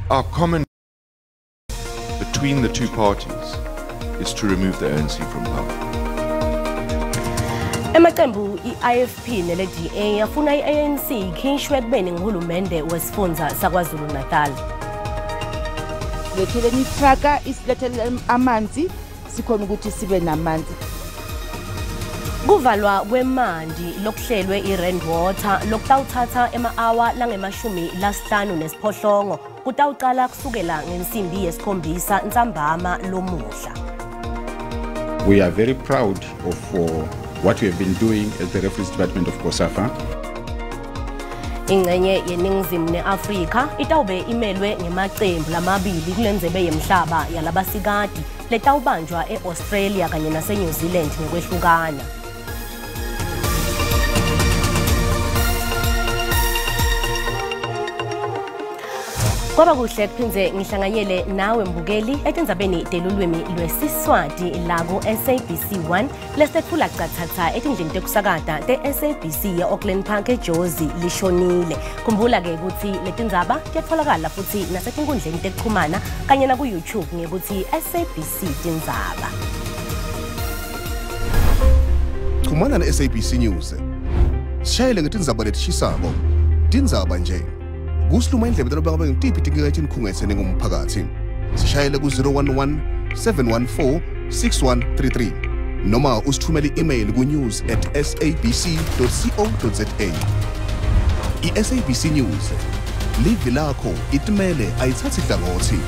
Our common between the two parties is to remove the ANC from power. Emacembu i-IFP nele-DA afuna i-ANC ikhishwe ekubeni nguhulumende wesifundza saKwaZulu-Natal. Letheleni itraka isilethele amanzi sikhona ukuthi sibe namanzi. Kuvalwa kwemanti lokuhlelwe i-Rand Water lokutawuthatha ema-awa langema-58 kutawucala kusukela ngensimbi 7 ntsambama lomuhla. We are very proud of what we have been doing as the Referees Department of COSAFA. Ingcenye yeNingizimu neAfrika itawube imelwe ngemacembu lamabili kulendzebe yemhlaba yalabasikati letawubanjwa e-Australia kanye nase-New Zealand ngekwehlukana. Kwaba kuhle kuphindze ngihlanganyele nawe mbukeli etindzabeni telulwimi lwesiswati la ku-SABC 1 lesetfula cathatha etindlini tekusakata te-SABC ye-Auckland Park eJozi lishonile. Khumbula-ke ukuthi letindzaba tiyatfolakala futhi nasetinkundleni tekuchumana kanye naku-YouTube ngekuthi SABC Tindzaba. Chumana ne-SABC News. Sishayele ngetindzaba letishisako. Tindzaba nje. Kusiluma indlebe taloba ngabe ngitiphi tinkinga etinikhungethe ningumphakathi. Sishayele ku-011 714 6133 noma usithumele i-email ku-news@sabc.co.za. I-SABC News. Livi lakho itimele ayithathi hlangothi.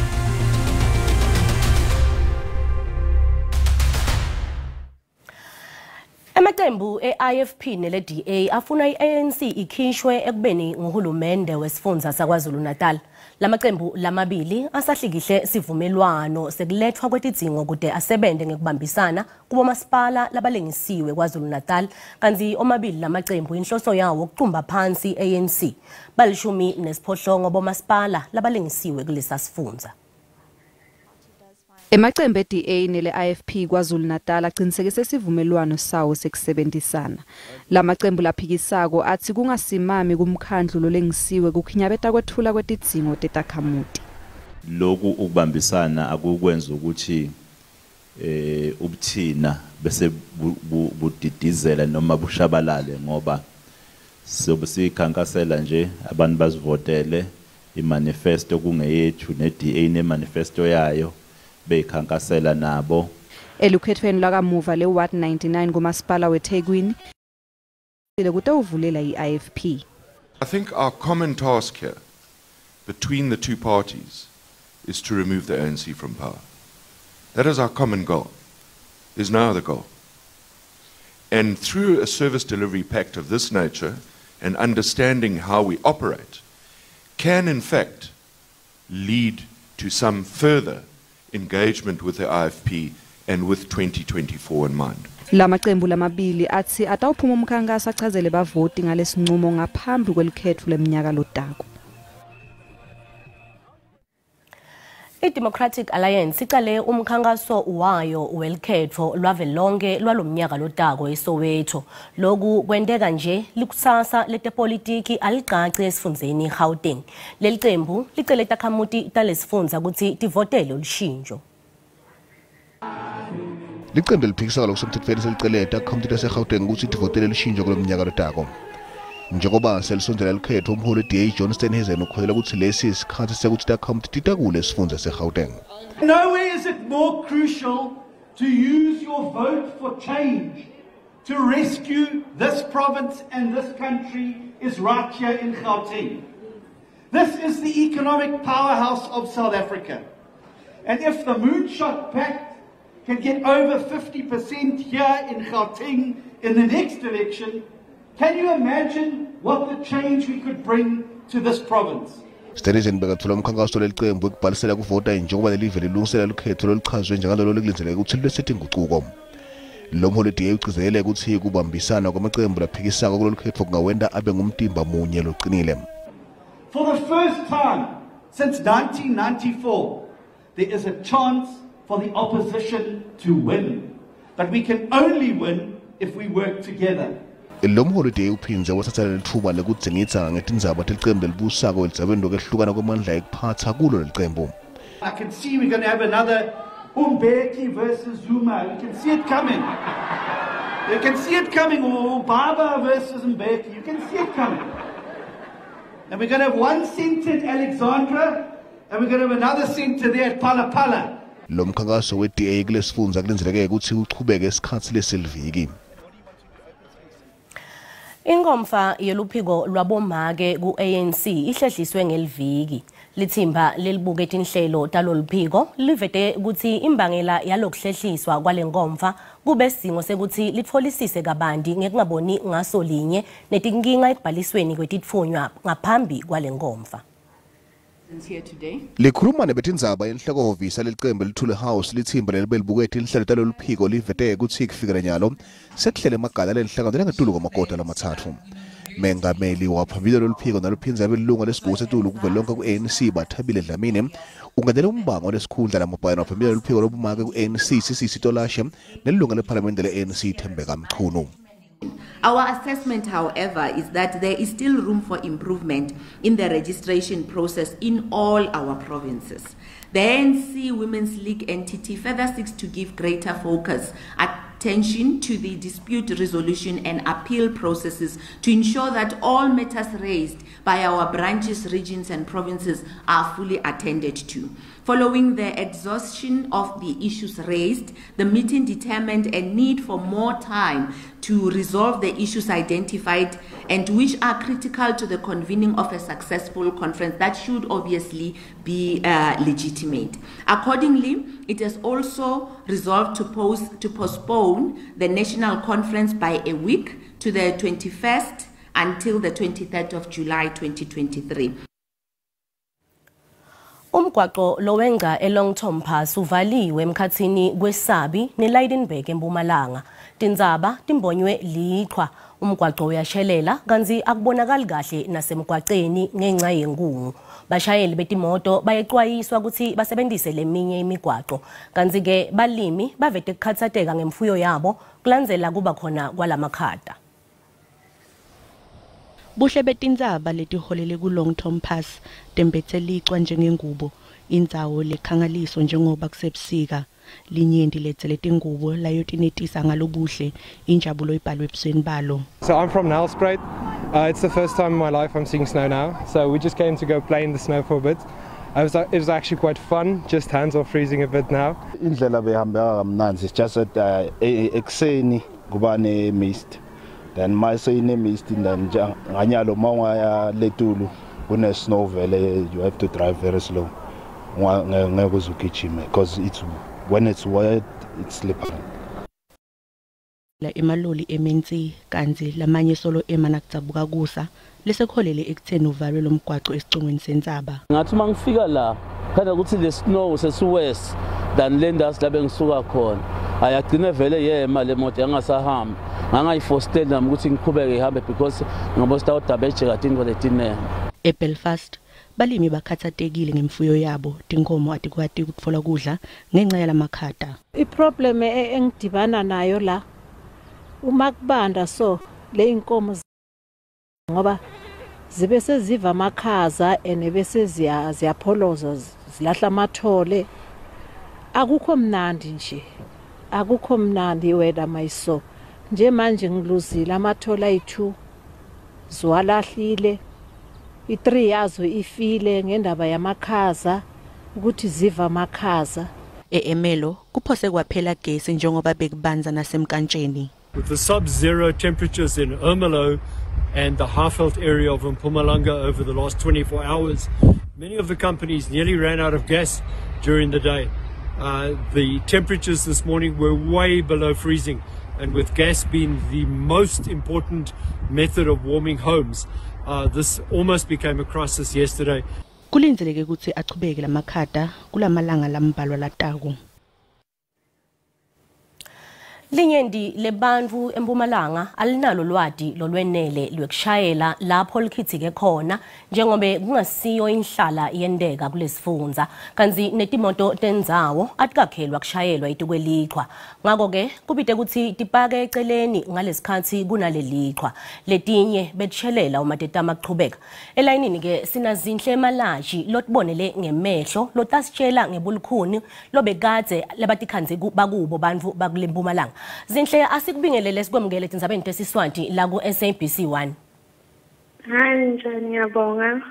Amacembu e-IFP nele-DA afuna i-ANC ikhishwe ekubeni nguhulumende wesifundza saKwaZulu-Natal. Lamacembu lamabili asahlikihle sivumelwano sekulethwa kwetidzingo kude asebente ngekubambisana kubomasipala labalengisiwe KwaZulu-Natal, kanti omabili lamacembu inhloso yawo ukucumba phansi ANC. 18 bomasipala labalengisiwe kulesa sifundza. Emacembu e-DA nele-IFP KwaZulu-Natal aqinisekise isivumelwano sawo sekusebenzisana. Lamacembu laphikisako athi kungasimami kumkhandlu lolengisiwe kukhinyabeta kwethula kwetidzingo tetakhamuti. Lokhu ukubambisana akukwenza ukuthi ubuthina bese budidizela noma bushabalale, ngoba sobe sikhankasela nje abantu bazivotele imanifesto kungeyethu ne-DA nemanifesto yayo beyikhankasela nabo. Elukhethweni lwakamuva le-Ward 99 kumasipala weThekwini kutawuvulela i-IFP. I think our common task here between the two parties is to remove the ANC from power. That is our common goal. There's no other goal. And through a service delivery pact of this nature and understanding how we operate can in fact lead to some further engagement with the IFP and with 2024 in mind. Lamacembu lamabili athi atawuphuma umkhankaso achazele bavoti ngalesinqumo ngaphambi kwelukhetfo leminyaka lotako. I-Democratic Alliance icale umkhankaso wayo welukhetfo lwavelonke lwalomnyaka lotako eSoweto. Loku kwenteka nje likusasa letepolitiki alicaci esifundzeni Gauteng. Leli cembu licele takhamuti talesifundza kutsi tivotele olushintsho. Licembu leliphikisako lokusemthethweni selicele takhamuti taseGauteng kutsi tivotele lushintsho kulomnyaka lotako. Njengoba selisondzela lukhetfo, umholi we-DA John Steenhuisen ukholelwa kutsi lesi sikhatsi sekuthi takhamuti titakule esifundza seGauteng. Nowhere is it more crucial to use your vote for change to rescue this province and this country is right here in Gauteng. This is the economic powerhouse of South Africa. And if the Moonshot Pact can get over 50% here in Gauteng in the next election, can you imagine what the change we could bring to this province? Steenhuisen bekatfula umkhankaso lelicembu ekubhalisela kuvota njengoba lelive lilungisela lukhetfo loluchazwe njengalolo lekulindeleke kutsi lulethe tingucuko. Lo mholi we-DA ugcizelele kutsi kubambisana kwamacembu laphikisako kulolu khetfo kungawenta abe ngumtimba munye loqinile. For the first time since 1994, there is a chance for the opposition to win. But we can only win if we work together. Lo mholi uphindze wathatha lelitfuba lekudzingidza ngetindzaba telicembu lelibusako elizabeni lokwehlukana kwemandla ekuphatsa kulo lelicembu. I can see we're going to have another Mbeki versus Zuma. You can see it coming. You can see it coming. Or Baba versus Mbeki. You can see it coming. And we're going to have one center at Alexandra, and we're going to have another center there at Phala Phala. Lo mkhankaso we-DA kulesifundza kulindzeleke kutsi uchubeke isikhatsi lesiliviki. Inkomfa yeluphiko lwabomake ku-ANC ihlehliswe ngeliviki. Lithimba lelibuke tinhlelo taloluphiko livete kutsi imbangela yalokuhlehliswa kwale nkomfa kube sidzingo sekutsi litfolisise kabanti ngekungaboni ngaso linye netinkinga ekubhalisweni kwetitfunywa ngaphambi kwale nkomfa. Likhuluma nebetindzaba enhloko-hhovisi lelicembu Luthuli House, lithimba lelibe libuke tinhlelo taloluphiko livete kutsi kufikela nyalo sekuhlele emagala lenhlangano lengetulu kwamakota lamathathu. Mengameli waphambili loluphiko nalophindze abe lilunga lesigungu setulu kuvelonke ku-ANC Bathabile Dlamini ungenele umbango lesikhundla lamabhayana waphambili loluphiko lobumake ku-ANC Sisisi Tolashe nelilunga lephalamende le-ANC Thembeka Mchunu. Our assessment, however, is that there is still room for improvement in the registration process in all our provinces. The ANC Women's League entity further seeks to give greater focus, attention to the dispute resolution and appeal processes to ensure that all matters raised by our branches, regions and provinces are fully attended to. Following the exhaustion of the issues raised, the meeting determined a need for more time to resolve the issues identified and which are critical to the convening of a successful conference that should obviously be legitimate. Accordingly, it has also resolved to postpone the national conference by a week to the 21st until the 23rd of July 2023. Umgwaqo lowengca eLong Tom Pass uvaliwe emkhatsini kweSabi neLydenburg eMpumalanga. Tintsaba timbonywe liqhwa, umgwaqo uyashelela kantsi akubonakali kahle nasemgwaceni ngenxa yenkungu. Bashayeli betimoto bayexwayiswa kutsi basebentise leminye imigwaqo. Kantsi-ke balimi bavete kukhatsateka ngemfuyo yabo kulandzela kuba khona kwalamakhata. Buhle betintsaba letiholele ku-Long Tom Pass tembetse licwa njengengubo, indzawo lekhangaliso njengoba kusebusika. Linyenti letsele tingubo layotinetisa ngalobuhle, injabulo ibhalwe ebusweni balo. So I'm from Nelspruit. It's the first time in my life I'm seeing snow now. So we just came to go play in the snow for a bit. It was actually quite fun. Just hands are freezing a bit now. Indlela behambeka kamnandzi, it's just that ekuseni kuba ne-mist, then mase ine-mist, then nganyalo uma ungaya letulu kune-snow vele, you have to drive very slow. Ngeke uze ugijime because it's when it's wet, it's slippery. La emaloli emensi kantsi lamanye solo ema nakudzabuka kusa lesekholele ekutheni uvalwe lo mgwaco esicongweni sentsaba. Ngathi uma ngifika la khanda ukuthi le snow sesiworse than le ndawo la bengisuka khona, ayagcine vele yema le moto yangasahambi, ngangayifosteli nami ukuthi ngiqhubeke ihambe because ngoba sitawudabejeka tintfo letinene. EBelfast balimi bakhathatekile ngemfuyo yabo, tinkomo atikwati ukutfola kudla ngenxa yalamakhata. Iproblem engidibana nayo la uma kubanda so le inkomo ngoba zibe seziva amakhaza ene bese ziyapholoza, zilahla amathole, akukho mnandi nje, akukho mnandi wena mayiso nje. Manje ngiluzile amathole ayi-2, ziwalahlile, i-3 yazo ifile ngendaba yamakhaza ukuthi ziva amakhaza. E-Ermelo kuphose kwaphela gesi njengoba bekubanza nasemkantsheni. With the sub-zero temperatures in Ermelo and the Highveld area of Mpumalanga over the last 24 hours, many of the companies nearly ran out of gas during the day. The temperatures this morning were way below freezing, and with gas being the most important method of warming homes, this almost became a crisis yesterday. Kulindzeleke kutsi achubeke lamakhata kulamalanga lambalwa latako. Linyenti lebantfu eMpumalanga alinalo lwati lolwenele lwekushayela lapho likhitsike khona, njengobe kungasiyo inhlala yenteka kulesifundza, kantsi netimoto tendzawo atikakhelwa kushayelwa etikwelichwa. Ngako-ke kubite kutsi tipake eceleni ngalesikhatsi kunalelichwa, letinye betishelela uma tetama kuchubeka. Elayinini-ke sinaZinhle Malaji lotibonele ngemehlo, lotasitshela ngebulukhuni lobekadze labatikhandze bakubo bantfu bakule Mpumalanga. Zinhle, asikubingelele, sikwemukele etindzabeni tesiswati la ku-SABC 1. Hayi, njani? Ngiyabonga.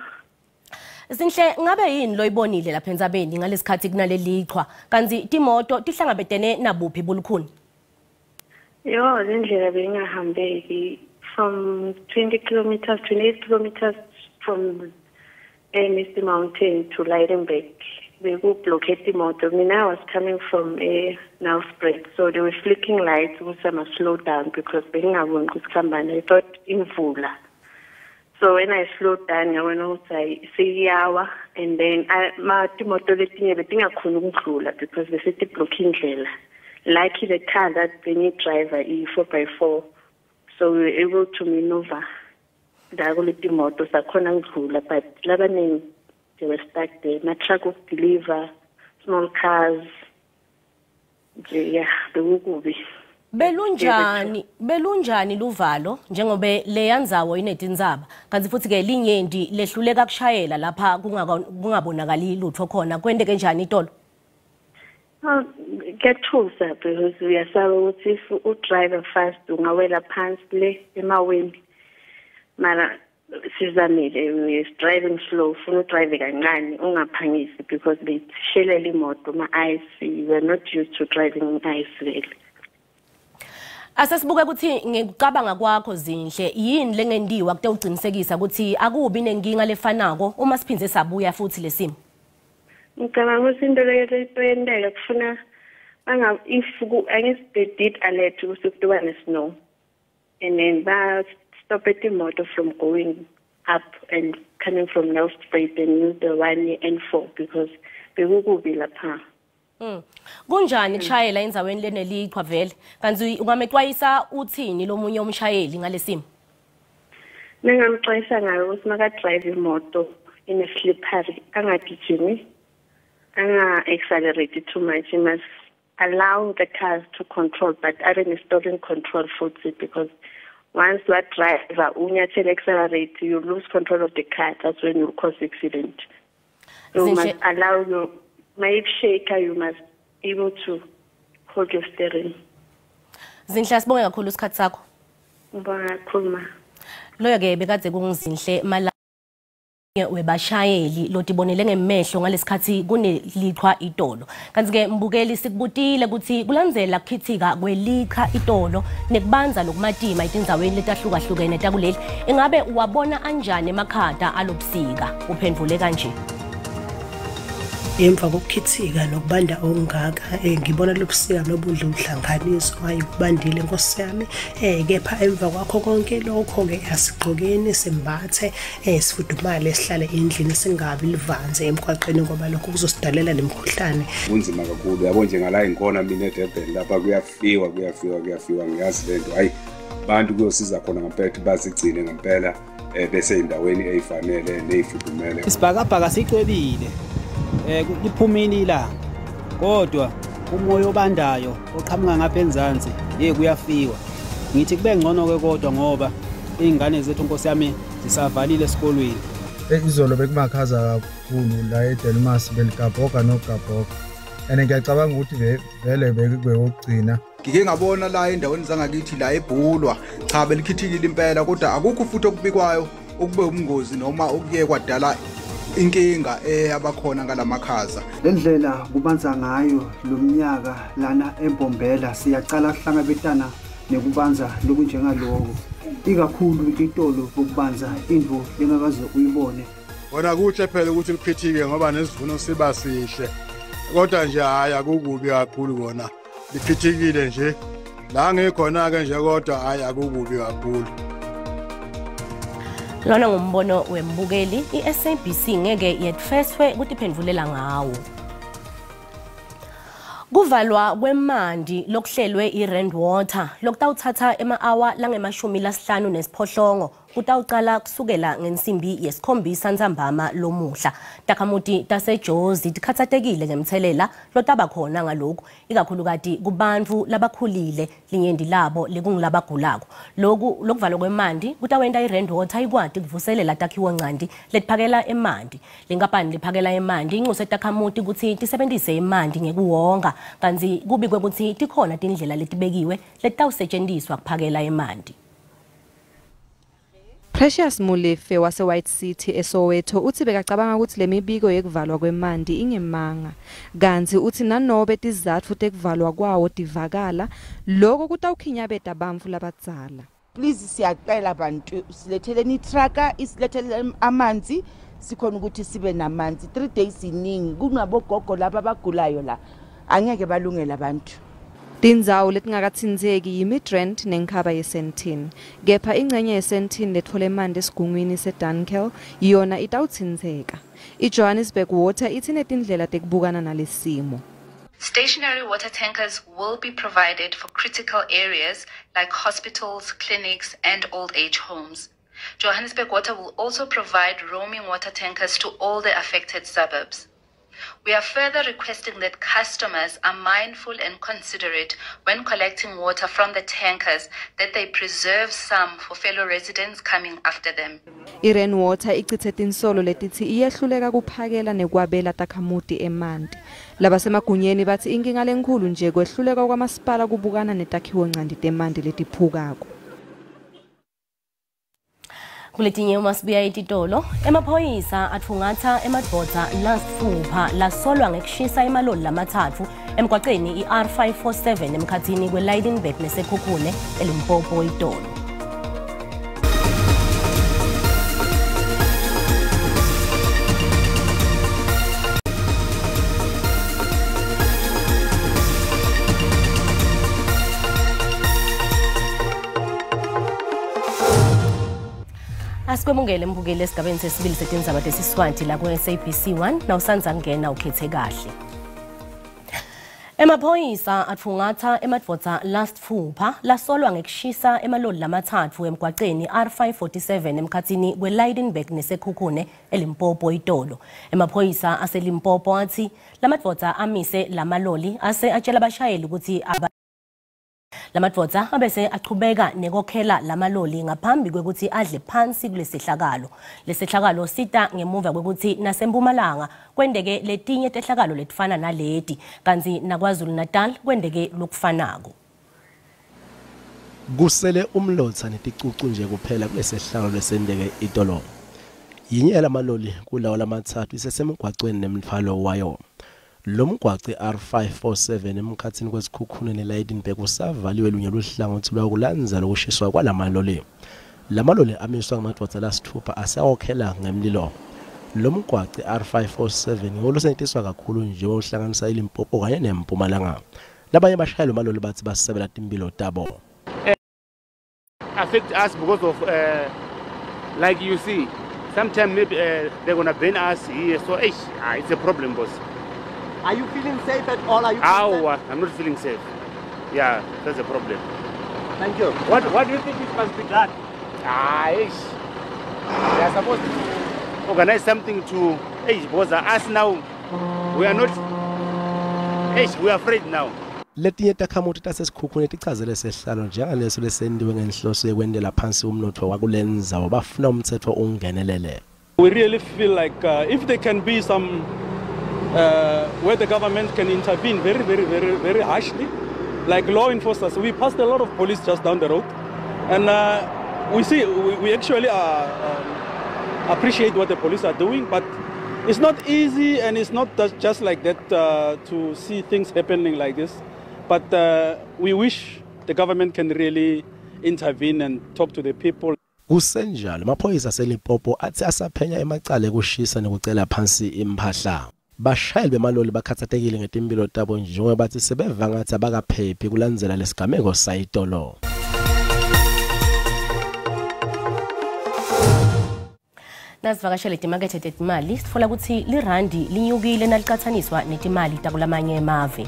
Zinhle, ngabe yini loyibonile lapha entsabeni ngalesikhathi kunalelichwa, kantsi timoto tihlangabetene nabuphi bulukhuni? Yo, le ndlela beyingahambeki from 20 kilometers, 28 kilometers from Misty Mountain to Lydenburg. Beku-blockade imoto. Mina, I was coming from a Nelspruit, so they were flicking lights ukuthi I must slow down because bengingaboni ukuthi kuhambani. I thought imvula. So when I slowed down, ngabona ukuthi hayi, seyiyawa, and then ma timoto letinye betingakhoni ukudlula because bese ti-block indlela. Lucky the car that bengiyi-driver i-4 by 4, so we were able to maneuver la kuleti moto, sakhona ukudlula, but labaningi they were stuck there, ma-truck of deliver, small cars nje. Yeah, bekukubi. Belunjani luvalo, njengobe leya ndzawo inetintsaba, kanti futhi-ke linyenti lehluleka kushayela lapha kungabonakali lutho khona? Kwenteke njani itolo? Oh, kuyathusa because uyasaba ukuthi if u-drive fast ungawela phansi le emaweni, mara sizamile, we driving slow, ufuna u-drive kancane, ungaphangisi because beyishelela imoto, ma-ice. We are not used to driving ice vele. Asesibuke ukuthi ngekucabanga kwakho, Zinhle, yini lengentiwa kute ucinisekisa ukuthi akubi nenkinga lefanako uma siphindze sabuya futhi lesimo? Ngicabanga ukuthi into leyo kufuna banga if angithi they did alert ukuthi kutoba ne-snow, and then ba stop imoto from going up and coming from Nelspruit and use the one N4 because bekukubi lapha. Kunjani kushayela endzaweni lenelichwa vele? Kanti ungamexwayisa uthini lomunye umshayeli ngalesimo? Ningamxwayisa ngayo ukuthi maka-drive imoto ine-slippery, angagijimi, anga-accelerate too much. He must allow the cars to control, but abe ne-steering control futhi, because once wa-driver unyathele accelerate, you lose control of the car. That's when you cause accident. You must allow your shaker, you must able to hold your steering. Zinhle, sibonge kakhulu isikhathi sakho. Ngibonga kakhulu, ma. Loyo ke bekadze kunguZinhle Mala webashayeli lotibonele ngemehlo ngalesikhathi kunelichwa itolo. Kanti ke mbukeli, sikubutile ukuthi kulandzela kukhithika kwelichwa itolo nekubanza lokumatima etindzaweni letahlukahlukene takuleli, ingabe uwabona anjani emakhata alobusika? Uphendvule kanje. Emva kokukhithika nokubanda okungaka, ngibona lobusika lobudla umhlanganiso. Hayi, kubandile, nkosi yami, kepha emva kwakho konke lokho-ke asigqokeni, simbathe, sifudumale, sihlale endlini, singabi livanze emgwaqeni ngoba lokho kuzosidalela nemikhuhlane. Kunzima kakhulu, yabo, njengala ngikhona mina eDurban lapha, kuyafiwa, kuyafiwa, kuyafiwa. Ngiyazi lento, hayi, abantu kuyosiza khona ngempela ukuthi bazigcine ngempela bese ey'ndaweni ey'fanele ney'fudumele. Isibhakabhaka sicwebile, liphumile ilanga, kodwa umoya obandayo oqhamuka ngapha enzansi, ye, kuyafiwa. Ngithi kube ngcono ke kodwa ngoba iy'ngane zethu, nkosi yami, zisavalile esikolweni. Izolo bekumakhaza kakhulu la eDelmas, beligabhoga nogabhoga, and ngiyacabanga ukuthi vele bekube okugcina. Ngike ngabona la endaweni zangakithi la eBhulwa, cha, belikhithikile impela, kodwa akukho futhi okubikwayo okube umngozi noma okuye kwadala inkinga eyabakhona ngalamakhaza. Le ndlela kubanza ngayo lo mnyaka lana eMbombela, siyacala kuhlangabetana nekubanza lokunjengaloko, ikakhulu itolo bokubanza intfo lengakaze uyibone. Kona kuhle phela ukuthi likhithike ngoba nesivuno siba sihle, kodwa nje hhayi, akukubi kakhulu kona likhithikile nje la ngikhona-ke nje, kodwa hhayi, akukubi kakhulu. Lona ngumbono wembukeli, i-SABC ngeke yetfeswe kutiphendvulela ngawo. Kuvalwa kwemanti lokuhlelwe i-Rand Water lokutawuthatha ema-awa lange-58 kutawucala kusukela ngensimbi 7:00 ntsambama lomuhla. Takhamuti taseJozi tikhatsatekile ngemtselela lotaba khona ngaloku, ikakhulukati kubantfu labakhulile linyenti labo lekungulabagulako. Loku lokuvalwa kwemanti kutawenta i-Rand Water ikwati kuvuselela takhiwonchanti letiphakela emanti. Lenkampani lephakela emanti incuse takhamuti kutsi tisebentise emanti ngekuwonga, kantsi kubikwe kutsi tikhona tindlela letibekiwe letitawusetjentiswa kuphakela emanti. Precious Molefe wase White City eSoweto utsi bekacabanga kutsi lemibiko yekuvalwa kwemanti ingemanga, kantsi utsi nanobe tizatfu tekuvalwa kwawo tivakala, loko kutawukhinyabeta bantfu labadzala. Please, siyacela bantu, siletheleni i-truck, isiletheleni amanzi, sikhona ukuthi sibe namanzi. 3 days iningi, kunabogogo laba abagulayo la, angeke balungele abantu. Tindzawo letingakatsintseki yiMidrand nenkhaba yeSandton, kepha ingcenye yeSandton letfola emanti esigungwini seDunkel yona itawutsintseka. IJohannesburg Water itsi netindlela tekubukana nalesimo. Stationary water tankers will be provided for critical areas like hospitals, clinics, and old age homes. Johannesburg Water will also provide roaming water tankers to all the affected suburbs. We are further requesting that customers are mindful and considerate when collecting water from the tankers, that they preserve some for fellow residents coming after them. I-Rand Water icitse tinsolo letitsi iyehluleka kuphakela nekwabela takhamuti emanti. Labasemagunyeni batsi inkinga lenkhulu nje kwehluleka kwamasipala kubukana netakhiwonchanti temanti letiphukako. Kuletinye uma sibuya etitolo, emaphoyisa atfungatsa emadvodza lasitfupha lasolwa ngekushisa emaloli lamathathu emgwaceni i-R547 emkhatsini kwe-Lydenburg neSekhukhune eLimpopo itolo. Asikwemukele mbukeli esigabeni sesibili setindzaba tesiswati la ku-SABC 1 nawusandza kungena ukhethe kahle. Emaphoyisa atfungatsa emadvodza lasitfupha lasolwa ngekushisa emaloli lamathathu emgwaceni R547 emkhatsini kwe-Lydenburg neSekhukhune eLimpopo itolo. Emaphoyisa aseLimpopo atsi lamadvodza amise lamaloli ase atjela abashayeli kutsi lamadvodza abese achubeka nekokhela lamaloli ngaphambi kwekutsi adle phansi kulesehlakalo. Lesehlakalo sita ngemuva kwekutsi naseMpumalanga kwenteke letinye tehlakalo letifana naleti, kantsi naKwaZulu Natal kwenteke lokufanako. Kusele umlotsa neticucu nje kuphela kulesehlakalo lesenteke itolo. Yinye yalamaloli kulawo lamathathu isesemgwacweni nemtfwalo wayo. Lo mgwaco R547 emkhatsini kweSekhukhune neLydenburg usavaliwe lunye luhlangothi lwakulandzela lokushiswa kwalamaloli. Lamaloli amiswa ngamadvodza lasitfupha asawokhela ngemlilo. Lo mgwaco R547 ngolusetjentiswa kakhulu njengoba uhlanganisa iLimpopo kanye neMpumalanga. Labanye bashayeli bemaloli batsi basebela timphilo tabo. Affect us because of like you see, sometimes maybe they're gonna burn us here, so it's a problem, boss. Are you feeling safe at all? Are you feeling safe? I'm not feeling safe. Yeah, that's a problem. Thank you. What do you think it must be done? They are supposed to organize something to, because us now, we are not, we are afraid now. Letinye takhamuti taseSekhukhune tichazele sehlalo njengaleso lesentiwe ngenhloso yekwentela phansi umnotfo wakulendzawo, bafuna umtsetfo ungenelele. We really feel like if there can be some where the government can intervene very, very, very, very harshly, like law enforcers. We passed a lot of police just down the road, and we see we actually appreciate what the police are doing, but it's not easy, and it's not just like that to see things happening like this. But we wish the government can really intervene and talk to the people. Kusenjalo, amaphoyisa aseLimpopo atsi asaphenya emacala ekushisa nekucela phansi imphahla. Bashayeli bemaloli bakhatsatekile ngetimphilo tabo njengoba batsi sebeva ngatsi abakaphephi kulandzela lesigameko sayitolo. Nasivakashele timakethe tetimali sitfola kutsi lirandi linyukile nalicatsaniswa netimali takulamanye emave.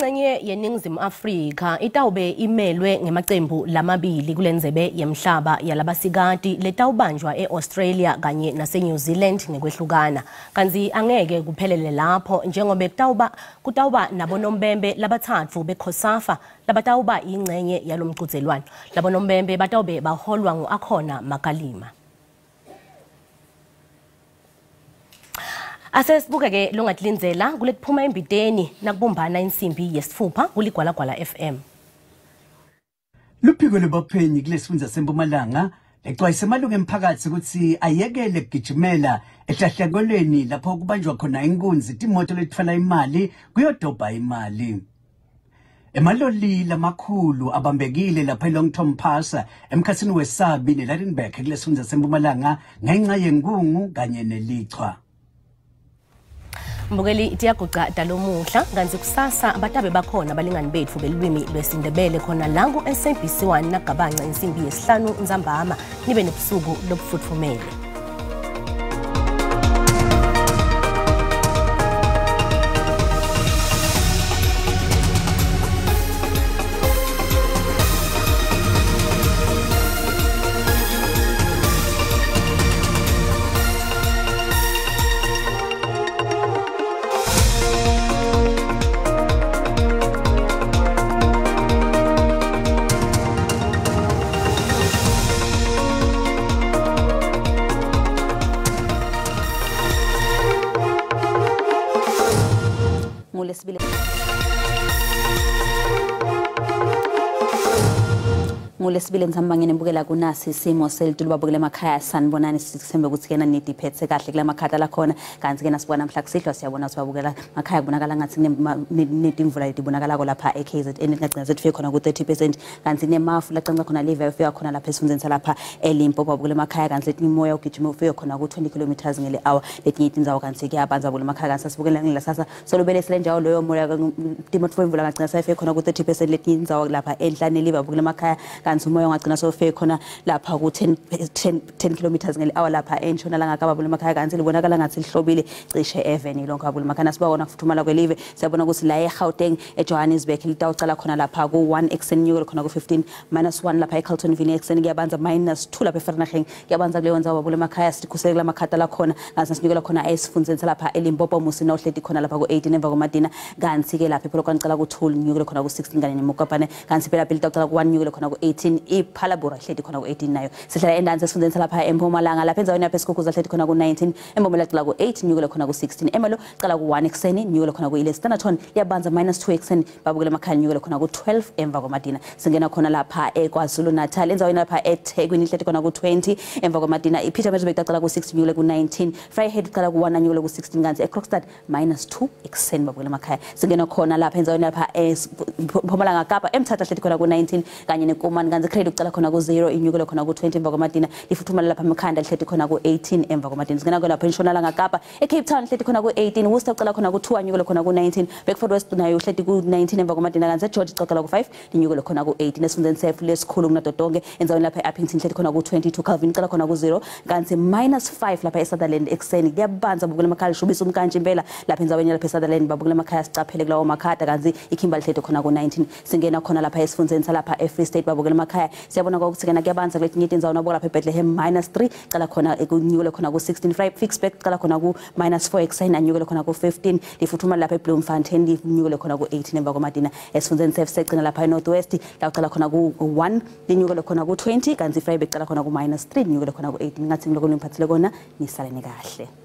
Ingcenye yeNingizimu Afrika itawube imelwe ngemacembu lamabili kulendzebe yemhlaba yalabasikati letawubanjwa e-Australia kanye nase-New Zealand ngekwehlukana. Kanti angeke kuphelele lapho njengoba kutawuba nabonombembe labatsatfu beCOSAFA labatawuba ingcenye yalomcudzelwano. Labonombembe batawube baholwa ngu-Akhona Makalima. Asesibuke-ke longatilindzela kulekuphuma embiteni nakubumbana insimbi yesitfupha kuLigwalagwala FM. Luphiko lwebaphenyi kulesifundza seMpumalanga lecwayise amalungu emphakathi ukuthi ayekele kugijimela ehlahlakolweni lapho kubanjwa khona inkunzi timoto letfwala imali kuyodobha imali. Emaloli lamakhulu abambekile lapha eLong Tom Pass emkhatsini weSabi neLydenburg kulesifundza seMpumalanga ngenxa yenkungu kanye nelichwa. Mbukeli tiyaguca dalomuhla kanti kusasa batabe bakhona balingani betfu belulwimi lwesiNdebele khona la ku-SABC 1 nagabanca insimbi yesihlanu ntsambama nibe nebusuku lobufutfumele. Ngolesibili ntsambangeni mbukela kunasi isimo selitulu babukele emakhaya sanibonani sithembe ukuthi kena nidiphethe kahle kula makhata lakhona kanti kena sibona mhla kusihlwa siyabona sibabukela makhaya kubonakala ngathi kunetimvula letibonakalako lapha e-KZN lingagcina sethifike khona ku-30% kanti nemafu lacanca khona live ufika khona lapha esifundzeni salapha eLimpopo babukele emakhaya kanti letinye imoya ugijima ufike khona ku-20 kilometers ngele hour letinye tindzawo kanti kuyabanza babukele emakhaya kanti sasibukela ngelasasa solubelesele njalo loyo moya timotfo imvula ngagcina sayifike khona ku-30% letinye tindzawo lapha enhlane live babukele emakhaya kanti umoya ungagcina sofike khona lapha ku 10 kilometers ngeli hour lapha entshonalanga Kapa babukele emakhaya kanti libonakala ngathi lihlobile cishe eveni lonke babukele emakhaya sibona kufuthumala kwelive siyabona ukuthi la eGauteng eJohannesburg litawucala khona lapha ku 1 ekuseni nyukele khona ku 15 minus 1 lapha eCarltonville ekuseni kuyabanza minus 2 lapha eVereeniging kuyabanza kuleyo ndzawo babukele emakhaya sikhusele kula makhata lakhona kanti sinyukela khona esifundzeni salapha eLimpopo Musina uhleti khona lapha ku 18 emva komadina kanti ke lapha ePolokwane cala ku 2 nyukele khona ku 16 kanye neMokopane kanti phela litawucala ku 1 nyukele khona ku 18 iPhalabura hleti khona ku 18 nayo sihlala endansi esifundzeni salapha eMpumalanga lapha endzaweni yapha eSikhukhuzwa hleti khona ku 19 eMbombela cala ku 8 nyukele khona ku 16 Emelo cala ku 1 ekuseni nyukele khona ku 11 Standerton liyabanza minus 2 ekuseni babukele emakhaya nyukele khona ku 12 emva komadina singena khona lapha eKwaZulu Natal endzaweni lapha eThekwini hleti khona ku 20 emva komadina iPietermaritzburg cala ku 6 nyukele ku 19 Vryheid cala ku 1 nyukele ku 16 kanti eKrokstad minus 2 ekuseni babukele emakhaya singena khona lapha endzaweni lapha eMpumalanga Kapa eMthatha hleti khona ku 19 kanye neKomani kanti Credit ucala khona ku 0 inyukele khona ku 20 emva komadina lifuthumala lapha eMkhanda lihleti khona ku 18 emva komadina singena lapha entshonalanga Kapa eCape Town lihleti khona ku 18 Worcester ucala khona ku 2 anyukele khona ku 19 Bedford West nayo uhleti ku 19 emva komadina kanti eGeorge ucala ku 5 linyukele khona ku 18 esifundzeni sefu lesikhulu kunato tonke endzaweni lapha eUppington lihleti khona ku 22 Calvin ucala khona ku 0 kanti minus 5 lapha eSutherland ekuseni kuyabanza babukele emakhaya lishubisa umkantshi impela lapha endzaweni lapha eSutherland babukele emakhaya sicaphele kulawo makhata kanti iKimberley lihleti khona ku 19 singena khona lapha esifundzeni salapha eFree State babukele emakhaya siyabona ukuthi kena kuyabanza kuletinye tindzawo nabuka lapha eBethlehem minus 3 cala khona ekunyukele khona ku 16 Ficksburg cala khona ku minus 4 ekuseni anyukele khona ku 15 lifuthumala lapha eBloemfontein linyukele khona ku 18 emva komadina esifundzeni sefsegcina lapha eNorth West la ucala khona ku 1 linyukele khona ku 20 kanti Vryburg cala khona ku minus 3 linyukele khona ku 18 ngathi ngiloko nimphathile kona nisaleni kahle.